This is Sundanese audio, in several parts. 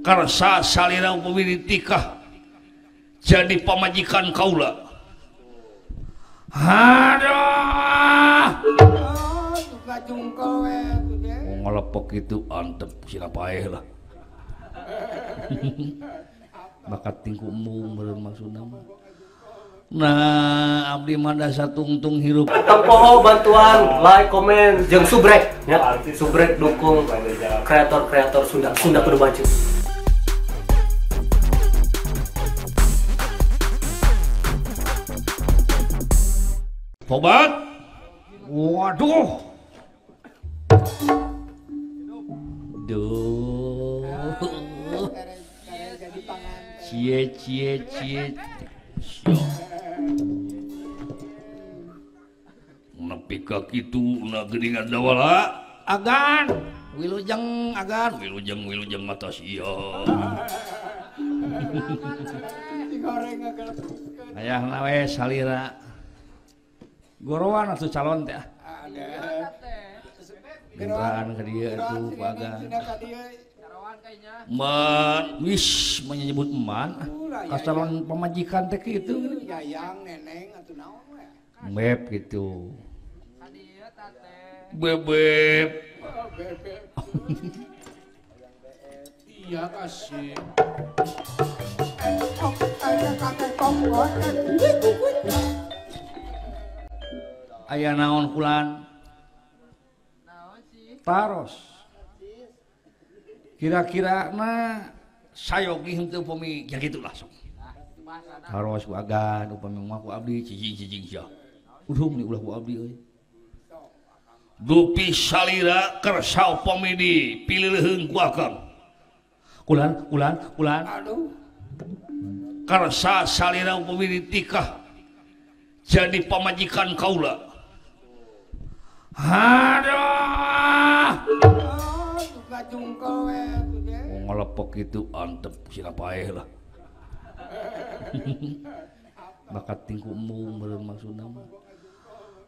Karsa salira upami ditikah jadi pamajikan kaula. Aduh. Mau ngelepok itu antep sina paeh lah. Bakat tingku embung meureun maksudna mah. Nah, abdi mah dasar tungtung hirup. Tempoho bantuan, like, komen, jeung subrek nya. Subrek dukung kreator-kreator Sunda, Sunda kudu maju. Tobat. Waduh. Duh. Cie cie cie. Nepi ka kitu na geuningan dawala agan wilujeng agan wilujeng wilujeng mata sia. Ayahna we salira. Gorowan atuh calon teh. Gendraan ka dieu atuh agan. Man wis menyebut eman ka calon pamajikan teh kitu. Yayang neneng atuh naon we. Mep gitu. Bebeb. Iya kasih. Aya naon kulan? Taros. Kira-kira na sayogi henteu upami ya gitulah sok. Taros ku agan upami mah ku abdi cicing-cicing sia. Uduh meni ulah ku abdi euy. Dupi salira kersa upami di pilileuheung ku akang. Kulan kulan kulan. Aduh. Kersa salira upami ditikah jadi pamajikan kaula. Aduh. Mau ngelepok itu antep sina paeh lah. Bakat tingku embung meureun maksudna mah.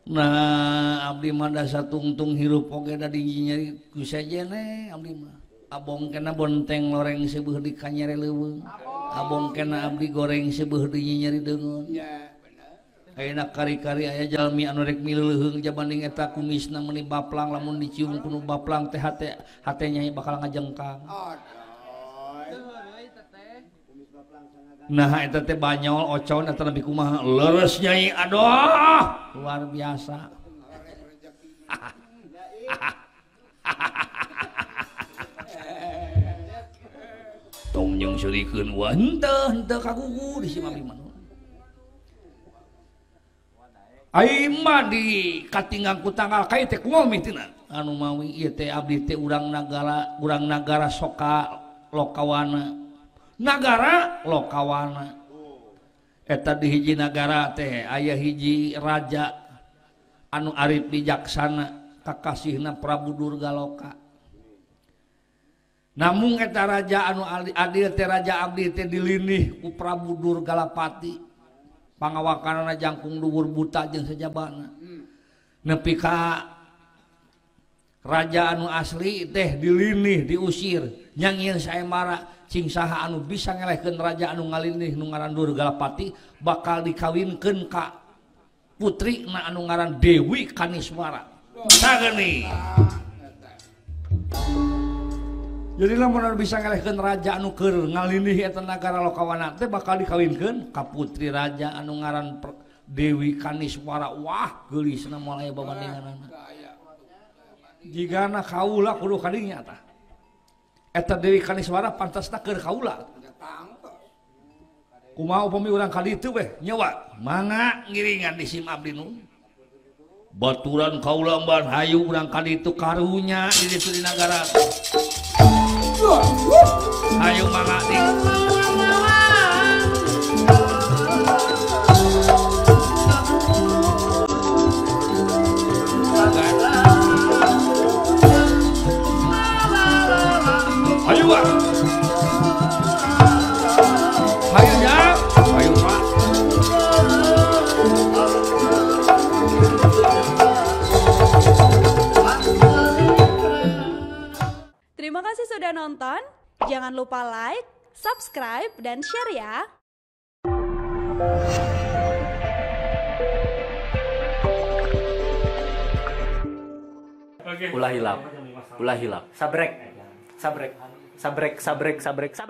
Nah, abdi mah dasar tungtung hirup oge da nyeri ku sejene abdi mah. Abong kena bonteng loreng seubeah di kanyere leuweung. Abong kena abdi goreng seubeah di nyeri deungeun. Ayeuna kari-kari aya jalmi anu rek mileuleung jabanding eta kumisna meuni baplang lamun dicium ku nu baplang teh hate hate nyai bakal ngajengkang. Nah eta teh banyol ocon eta lebih kumaha leres nyai aduh luar biasa. Tong jeung seurikeun wah henteu henteu kagugu di si mami mah. Ai mah di katinggang ku tanggal kai teh kumaha mihtina anu mawi ieu teh abdi teh urang nagara soka lokawana. Nagara lokawana eta di hiji nagara teh aya hiji raja anu arif bijaksana kakasihna Prabu Durgaloka. Namung eta raja anu adil teh raja abdi teh dilinih ku Prabu Durgalapati. Pangawakanana jangkung dhuwur buta jeung sajabana. Nepi ka raja anu asli teh dilinih diusir nyangir saemara cing saha anu bisa ngelehkeun raja anu ngalinih nu ngaran Durgalapati bakal dikawinkeun ka putri na anu ngaran Dewi Kaniswara. Sageuni. Jadi lamun anu bisa ngelehkeun raja anu keur ngalinih eta nagara Lokawana teh bakal dikawinkeun ka putri raja anu ngaran Dewi Kaniswara. Wah, geulisna moal aya babandinganana. Jigana kaula kudu kadinya tah. Eta Dewi Kaniswara pantasna keur kaula. Kumaha upami urang ka ditu weh nyawa mangga ngiringan di sim abdi nu. Baturan kaula mban hayu urang ka ditu karunya di ditu di nagara. Ayo mangga di. Ayo Pak. Ayo ya. Ayo Pak. Terima kasih sudah nonton. Jangan lupa like, subscribe, dan share ya. Ulah hilap. Ulah hilap. Sabrek. Sabrek. Sabrek, sabrek, sabrek, sabrek.